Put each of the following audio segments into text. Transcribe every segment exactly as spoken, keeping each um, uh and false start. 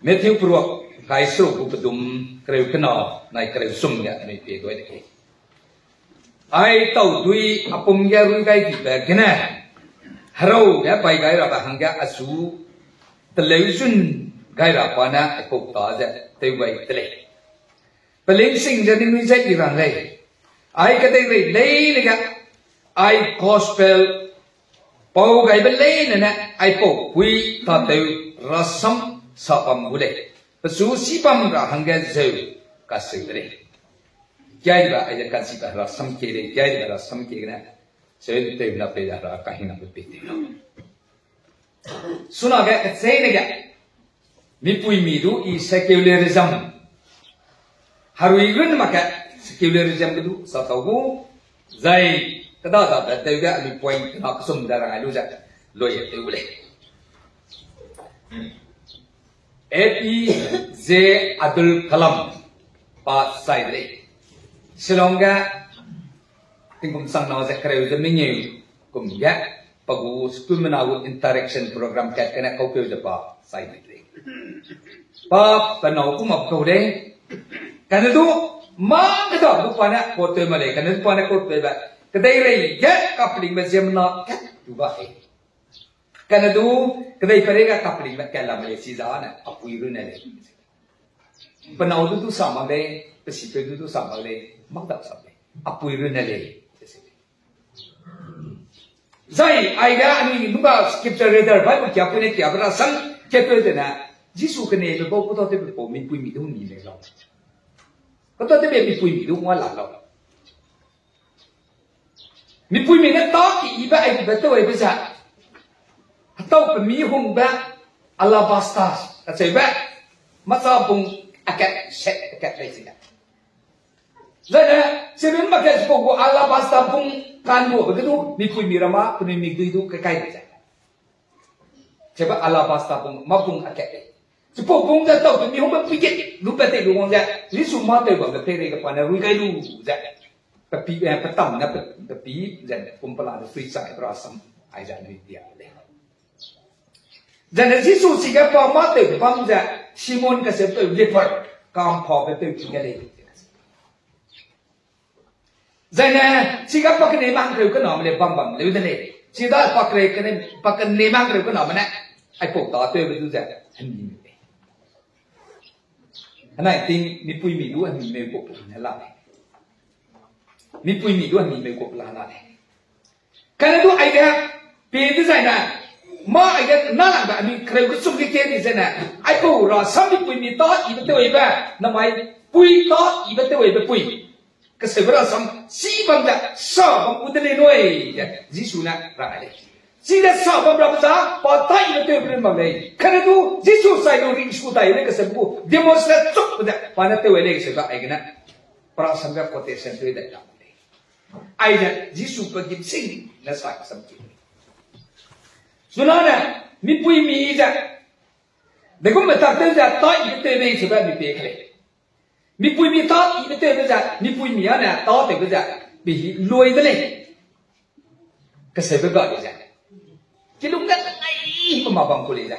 Matthew peruak kai seruk gu pedum kereu kena nai kereu sum ge anui pie dai de lei. Ai tau dui apum ge rui gai dibe gene, herau ge bai gai rabe hangge achu teleu zun gai ra pa ne aipau ta ze tew gai de lei. Pelingsing ze ningnui ze i rang lei. Ai kedeirei leine ge, ai gospel pau gaibe leine ne aipau pui tatew rasam sa bam gu lei. Pechu si bam ra hangge zeu kaseu de lei. Kiaibe aize kachibe rasam kie lei, kiaibe rasam kie gene, zeu tew na pei ze hera kahingna pe pei tew lau. Sunage kecheîne ge, mipuimi du i secularism, herui run mak ge secularism ge du sa tau gu, zai keda dabe tew ge anui point kena kesum ze rang ai lu ze, lui tew gu lei. A P J Abdul Kalam pa sai de lei. Shillong ge tingkum chang na ze kereu ze mengeu kum ge, pa gu school mena gu interaction program kat gene kaukeu ze pa sai de lei. Pa pe nâu kum ap kau lei. Kane du, mâ keda du pa ne quote tew ma lei, kane du pa ne quote tewbe, kedeirei ge kapelingbe ziemmena kat tu ba lei. Kane du, kedei peirei ge kapelingbe kat la ma lei, chizane apui runne lei. Pe nâu du du sa mak lei, pe sipeu du du sa mak lei, mak da sa lei. Apui runne lei. Zai aige anui nungga scripture reader Bible kiapui ne kiabe rasam katpeu zene, Jisu kenebe bau kutau tewbe pau mipuimi du ni lei lau. Kutau tewbe mipuimi du ngua la lau. Mipuimi ne tâ keyibe aibe tewbe ze, hetau pemi hungbe alabaster kacheube, mâcha bung akat set akat lei zene. Zene, chirun mak ge chipau gu alabaster bung kanbuabe ge du mipuimi ramme penui mikdui du kekai de ze. Chebe alabaster bung, mâ bung akat lei. Chipau bung ze tau pemi hungbe puiket lu pat tei lu wang ze, Jisu mâ tew bambe peireige pa ne rui gai lu ze, pepi, eh, petam ne pe, pepi ze, kum pela de sui chai pe rasam, aize anui dia lei. Zene Jisu chige pa mâ tew bam ze, Simon kasepeu leper, kamphabe peu ki ge lei. Zene, chige pa keneme hangkereu kename lei bam bam leu de lei. Chida pa kere kene, pa keneme hangkereu kename ne, aipau tatewbe du ze, hemi lei. Anai ting, mipuimi du hemi meu kau pe la lei. Mipuimi du hemi meu kau pe la lei. Kane du aige, pie dezaine, mâ aige nalangbe anui kereu kesum ge kie di zene, aipau rasam mipuimi tâ yibe tewbe, namai pui tâ yibe tewbe pui. Kaseube rasam, si bam ze, sa bam gu de lei nui, ze, Jisu ne rang ai lei. Chide sa bam rabe za, pa tâ yibe tewbe run bam lei. Kane du, Jisu sai lu ringsu dai lei kaseube gu, demonstrate chuk ze, pa ne tew ai lei kaseube aigene. Pe rasam ge quotation tew dai la lei. Aize Jisu pe gimsing ne sa kasam ki. Chunane, mipuimi ze, degum metak tew ze tâ yibe tewbe sebe mi pie ke lei. Mipuimi tâ yibe tewbe ze, mipuimi ane tâ tewbe ze, bi lui de lei. Kaseube ga de ze. Kilung ge ngai pe ma bam ku lei ze.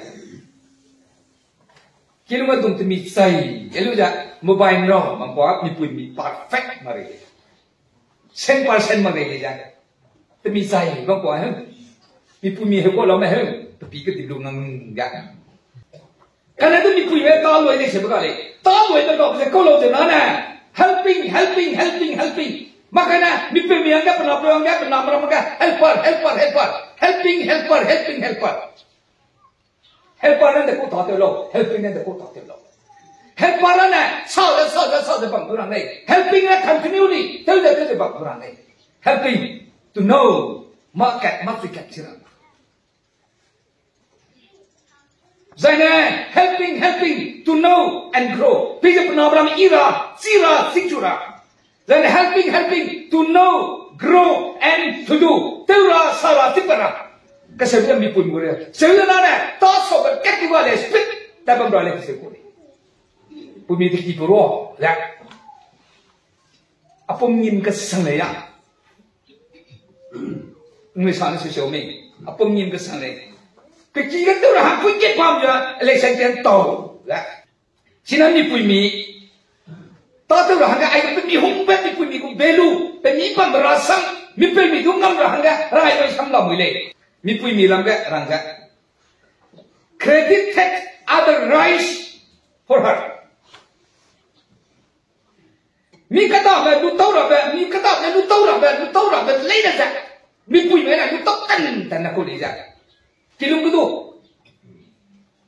Kilung ge dung temi chai, e lu ze, mobile ra, mangkua mipuimi perfect ma rei lei. Cent percent ma rei lei ze. Temi chai, mangkua he. Mipuimi heu kau laume he. Pepi kedi lu ngang ga. Kane du mipuime tâ lui lei sebe ga lei. Tâ luibe ga ze kau lau ze nane. Helping, helping, helping, helping. Makane, mipuimi hangge, pe napeu hangge, pe namera hangge, helper, helper, helper. Helping, helper, helping, helper. Helper ne de kau tâtew lau, helping ne de kau tâtew lau. Helper ne sa ze, sa ze, sa ze bam du rang lei. Helping ne continually tew ze, tew ze bam du rang lei. Helping to know, mâ kat, mâ chui kat chi ra. Zaine, helping, helping to know and grow. Peize pe nabe ram yi ra, chi ra, singchu ra. Zaine helping, helping to know, grow and to do. Tew ra, sa ra, chipau ra. Kaseu ze mipuimi gu re. Seu ze nane, ta sabe kat ki ba lei, speed tat bam ra lei kaseu gu lei. Puimi de ki puro le. Apum ngim kesang lei ya. Nui sa ne su seu mei. Apum ngim kesang lei. Pe ki ge tew ra hangpui kat bam ze election ken tau. China mipuimi, tâtew ra hangge, ai pe mi hungbe mipuimi gu belu, pe mi bambe rasam, mipuimi du ngam ra hangge, rai rai sam lamui lei. Mipuimi lam ge rang ze, credited other rights for her. Mi kêdabe lutau rabe, mi kêdabe lutau rabe, lutau rabe leine ze, mipuime ne lutau tan tan na kau lei ze. Kilung ge du.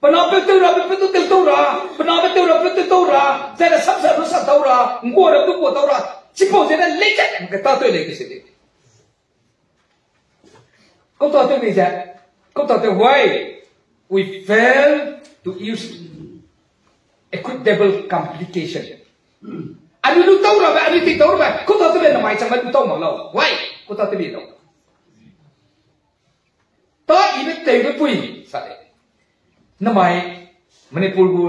Pe na pe tew rabe, pe du tew tau ra, pe na pe tew ra, pe tew tau ra, zai ne samsa du sa tau ra, ngua ra du ngua tau ra, chipau zene lei ze, ke tâtew lei ke se lei. Kau tâtew lei ze, kau tâtew why we fail to use equitable compensation. Anui lutau rabe, anui tei tau rabe, kau tâtew lei namai changbe lutau mak lau. Why? Kau tâtew lei lau. Tâ ibe tewbe pui, sa lei. Namai, Manipur gu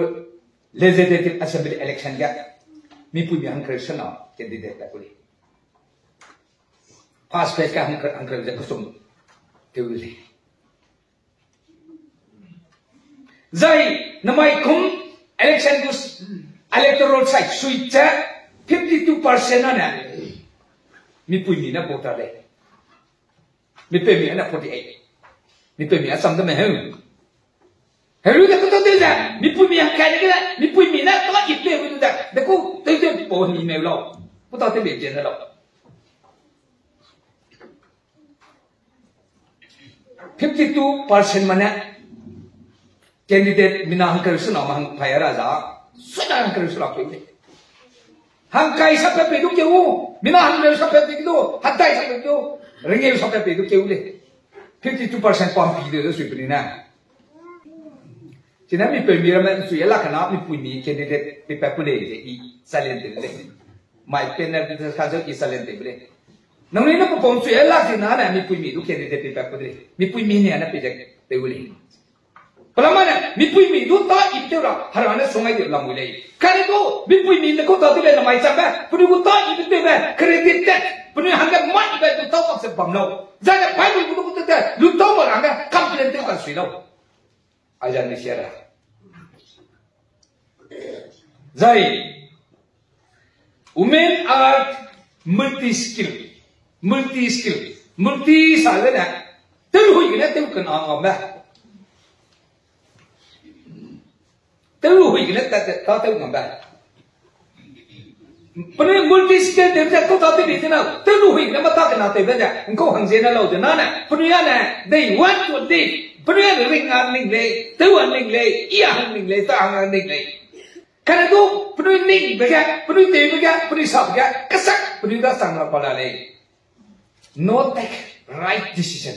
Legislative Assembly election ge, mipuimi hangkereu sena candidate ta ku lei. First phase ge hangkereu, hangkereu ze kechum tew lei. Zai namai kum election gu electoral side sui ze fifty two percent ane mipuimi ne vote lei. Mipeumi ane forty eight. Mipeumi a cham de me heu. Heu lu de kau tâtew ze, mipuimi hangkai de ge, mipuimi ne tâ ipeu gu de, de kau tew tew pau ni meu lau. Kau tâtew lei ze ne lau. Fifty two percent mane candidate mina hangkereu sena ma hang pai ra za, sena hangkereu sena pei lei. Hangkai sa pe pei du keu, mina hangkereu sa pe pei du, hatai sa pe du, rengeu sa pe pei du keu lei. Fifty two percent pam pi de sui peni na. Chine mipeumi ramme sui e lak kena mipuimi candidate peipat ku lei ze i silent tew lei. Mai panel discussion i silent tew lei. Nangnui ne pe pam sui e lak zina ne mipuimi du candidate peipat ku de lei. Mipuimi ne ne pei ze tew lei. Pelama ne, mipuimi du tâ ibe tew ra, hera ne sungai de lamui lei. Kane du, mipuimi ne kau tâtew lei namai changbe, penui gu tâ ibe tewbe, credit te, penui hangge mai ibe lutau mak ze bam lau. Zai ne Bible gu du gu te te, lutau mak ra hangge, complain tew kan sui lau. Aize ni sia ra. Zai, women are multi-skill, multi-skill, multi sa le ne, tew hui gene tew kena ngam be. Tew hui gene ta, ta, ta tew ngam be. Penui multi-skill tew ze kau tâtew bei zena, tew hui gene mata kena tewbe ze, ngkau hang ziene lau zena ne, penui ane, they want to live, penui ane ring a ning lei, tew a ning lei, i a hang ning lei, ta hang a ning lei. Kane du, penui ningbe ge, penui tewbe ge, penui sabe ge, kesak, penui da sang la pa la lei. No take right decision.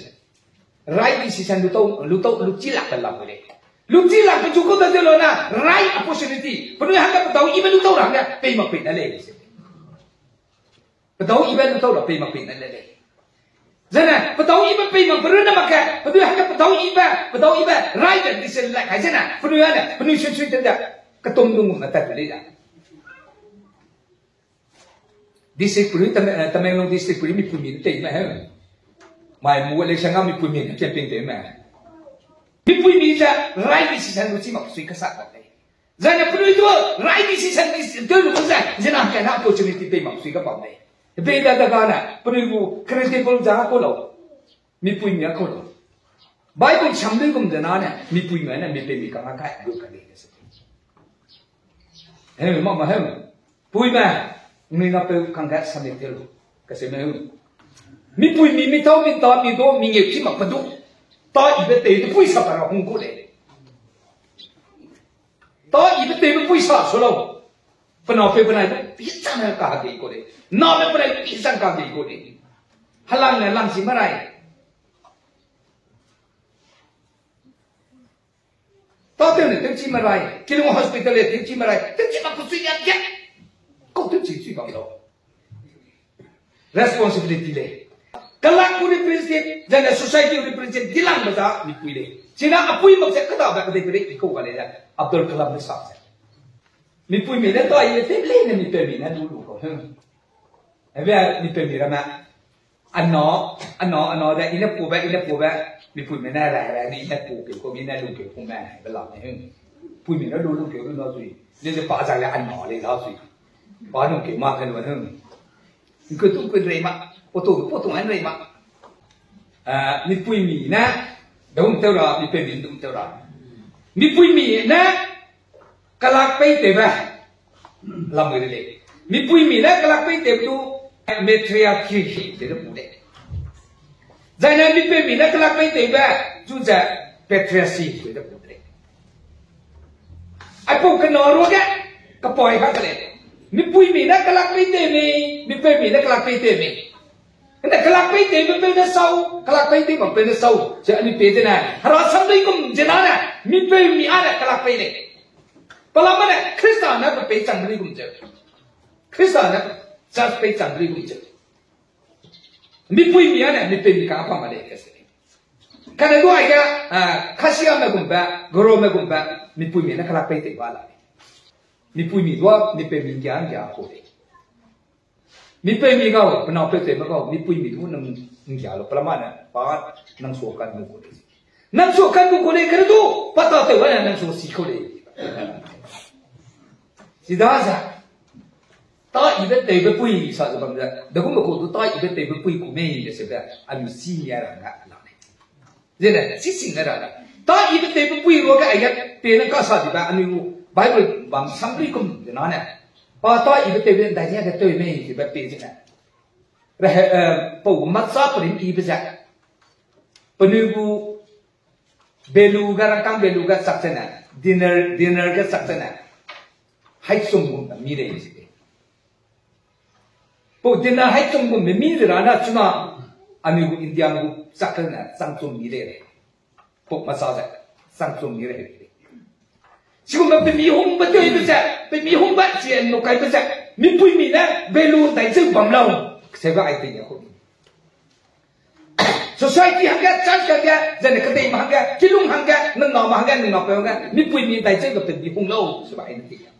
Right decision lutau, lutau, luchi lakbe lam lei. Luchi lakbe chu kau tâtew lau na, right opportunity. Penui hangge pedau ibe lutau ra hangge, pei mak pei na lei. Pedau ibe lutau ra pei mak pei na lei. Zene, pedau ibe pei mak pe runne mak ge, penui hangge pedau ibe, pedau ibe, right decision lak kai zene, penui ane, penui sui sui tewbe, ketum dung me tat lei da. District peri, Tame-, eh, Tamenglong district peri mipuimi ne tei me he. Mai mu election ga mipuimi ne campaign tei me. Mipuimi ze right decision lu chi mak sui kasa bam lei. Zane penui du right decision, dis-, tew lu ze, zena kena opportunity pei mak sui ka bam lei. Bei da da ga ne, penui gu credible za kau lau. Mipuimi a kau lau. Bible cham lui gum zena ne, mipuimi ne, mipeumi kang a kai, gu ka lei se. He, mama he. Puime, nui na peu kangge submit tew lu. Kaseme u. Mipuimi, mi tau, mi ta, mi do, mi ngeu chi mak pe du. Ta ibe tei de pui sa pa ra hung ku lei. Ta ibe tei de pui sa su lau. Pe na peu pe nai de, pi chang ne ka hegei ku lei. Name pe nai pi chang ka hegei ku lei. Helang ne lang chi ma rai. Tâtew ne tewchi merai, Kilung Hospital le tewchi merai, tewchi mak pesui ya dia. Kau tewchi chui bam lau. Responsibility lei. Kelak gu represent, zane society represent dilangbe za mipui lei. China apui mak ze kêdabe kedeiperei i kau ga lei ze, Abdul Kalam ne sa ze. Mipuimi ne ta i le tew leine mipeumi ne lu lu kau. Hebe mipeumi ramme. Anâu, anâu, anâu de, i ne pube, i ne pube, mipuime ne ra, ra, ne i ne pu keu ku, mi ne lu keu ku me, be lam ne, hmm. Puimi ne lu lungkeu lu na sui. Lei ze pa zai le anna lei da sui. Pa lungkeu ma ke lu ne. Ngkeu tu ngkeu rei ma. Poto, poto an rei ma. Ah, mipuimi ne, dum tew ra, mipeumi dum tew ra. Mipuimi ne, kelak pei tewbe. Lam ge de lei. Mipuimi ne kelak pei tewbe du, matriarchy, de de pu lei. Zaine mipeumi ne kelak pei tewbe, zu ze patriarchy, de de pu lei. Aipau kena ruage, kapai ka ke lei. Mipuimi ne kelak pei tew mei, mipeumi ne kelak pei tew mei. Ene kelak pei tewbe peu ne sau, kelak pei tew bam peu ne sau, ze anui pei de ne. Hera sam lui gum ze na ne, mipeumi a ne kelak pei lei. Pelama ne, Khrista ne pe pei chang lui gum ze. Khrista ne church pei chang lui gum ze. Mipuimi a ne, mipeumi ka pa ma lei kese. Kane du aige, ah, Khasiame gumbe, Garome gumbe, mipuimi ne kelak pei tew ba la lei. Mipuimi du, mipeumi nggia nggia ku lei. Mipeumi gau, penau peu tewme gau, mipuimi du nang nggia lu, pelama ne, pa nang su kan lu ku lei. Nang su kan lu ku lei, kere du, pa ta tew ne, nang su si ku lei. Chidaze, ta ibe tewbe pui sa ze bam ze, dagumbe ku du ta ibe tewbe pui ku mei de sebe, anui si nia ra nga la lei. Zene, si sing ne ra da. Ta ibe tewbe pui ruage aige pe ne kasa dibe anui gu Bible bam sam lui gum ze na ne. Pa ta ibe tewbe ndai nia ge tew mei dibe pe zene. Rehe, eh, pau gu matsa perim ibe ze. Penui gu belu ge rangkâng belu ge chak zene. Dinner, dinner ge chak zene. Haisum gum mi lei zi. Pau dinner haisum gum mi mi ze ra na chuna anui gu India gu chak zene changchum mi lei. Pau matsa ze changchum mi lei. Chigumbe pemi hungbe tewbe ze, pemi hungbe chi nu kaibe ze, mipuimi ne belu ndai zeu bam lau, sebe ai tei ya ku. Society hangge, church hangge, zene kedeime hangge, kilung hangge, nang name hangge, nang napeu hangge, mipuimi ndai zeu ge pemi hung lau, sebe ai ne tei ya.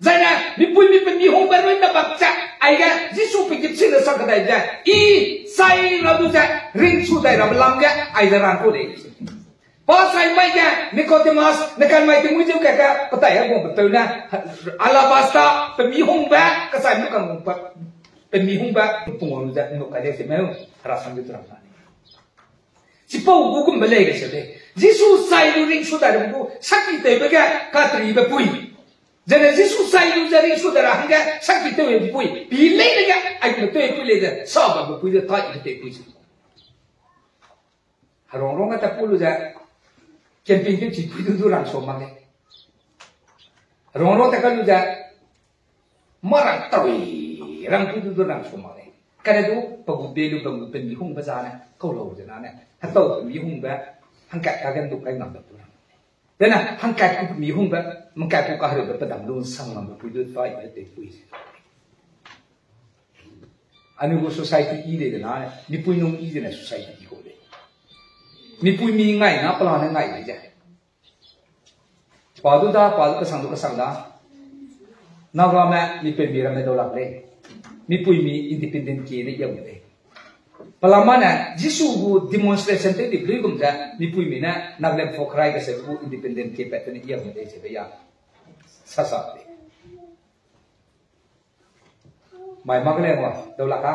Zaine, mipuimi pemi hungbe rui ne bak ze, aige, Jisu pe gipsi ne sak kedai ze, i, sai ra du ze, ringchu dai rabe lam ge, aize rang ku lei. Pa sai mai ge, Nicodemus, ne kan mai tingmui zeu ka ge, petai a guangbe peu ne, alabasta, pemi hungbe, kasai mu kan guangbe, pemi hungbe, pungwang ze, nu kai de se meu, hera sang de turam na. Chipau gu gumbe lei ge se lei. Jisu sai lu ringchu dai rabe gu, saki tewbe ge, katribe pui. Zene Jisu sai lu ze ringchu dai ra hangge, saki tewbe pui. Pi lei de ge, aigumbe tewbe pui lei ze, sa bambe pui ze, ta ibe tewbe pui ze. Herong rong ge ta ku lu ze, camping tew chi pui du du rang sua mak lei. Herong rong ta ka lu ze, mâ rang taui, rang pui du du rang sua mak lei. Kane du, pe gu be lu, pe gu pemi hungbe zane, kau lau ze nane, hetau pemi hungbe, hangkat kage du kai ngam da du rang. Dene, hangkat gu pemi hungbe, mangkat gu kahereube pedam lu nsang ngam pui du ta ibe tewpui ze. Anui gu society i lei de na, mipui nung i zene society i kau lei. Mipuimi ngai na pelane ngai lei ze. Pa du da, pa du kesang du kesang da. Nagame mipeumi ramme dau lak lei. Mipuimi independent kie ne yau lei. Pelama ne, Jisu gu demonstration tew di lui gum ze, mipuimi ne, Nagaland Phokrai kese gu independent kie pat ne yau lei sebe ya. Sasa lei. Mai mak lei wa, dau lak a.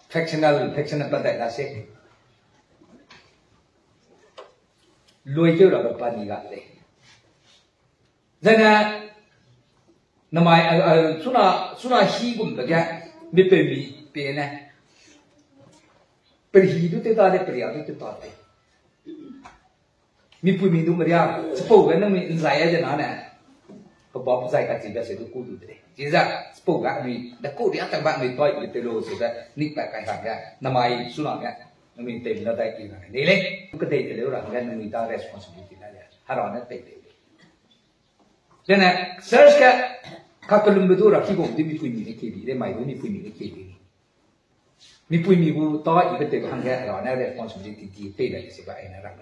Factional, factional pa dai da se. Lui keu rabe pa ni ga lei. Zene, namai, a, a, suna, suna hi gumbe ge, mipeumi pe ne. Perhi du tew ta de, peria du tew ta de. Mipuimi du meria, chipau ge nangmi nzai a ze nane. Pebap zai kachibe se du ku du de lei. Chize, chipau ge anui, de ku ria tangba anui toi, mi tew lu sebe, nik pa kai hangge, namai suna ge, nangmi tew na dai ki na ne lei. Kedei teleu ra hangge, nangmi da responsibility la le. Hera ne tei tei lei. Zene, church ge, kakellumbe du ra ki gum di mipuimi ne kie di, de mai du mipuimi ne kie di. Mipuimi gu ta ibe tew hangge Hera ne responsibility di pei dai sebe aine rang.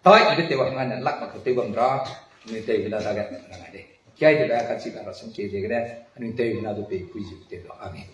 Ta ibe tew hangge ne lak mak tew bam ra, anui tew na dage rang de. Kiai de ba kachi ka rasam kie de gene, anui tew na du pei pui zi tew ra. Amen.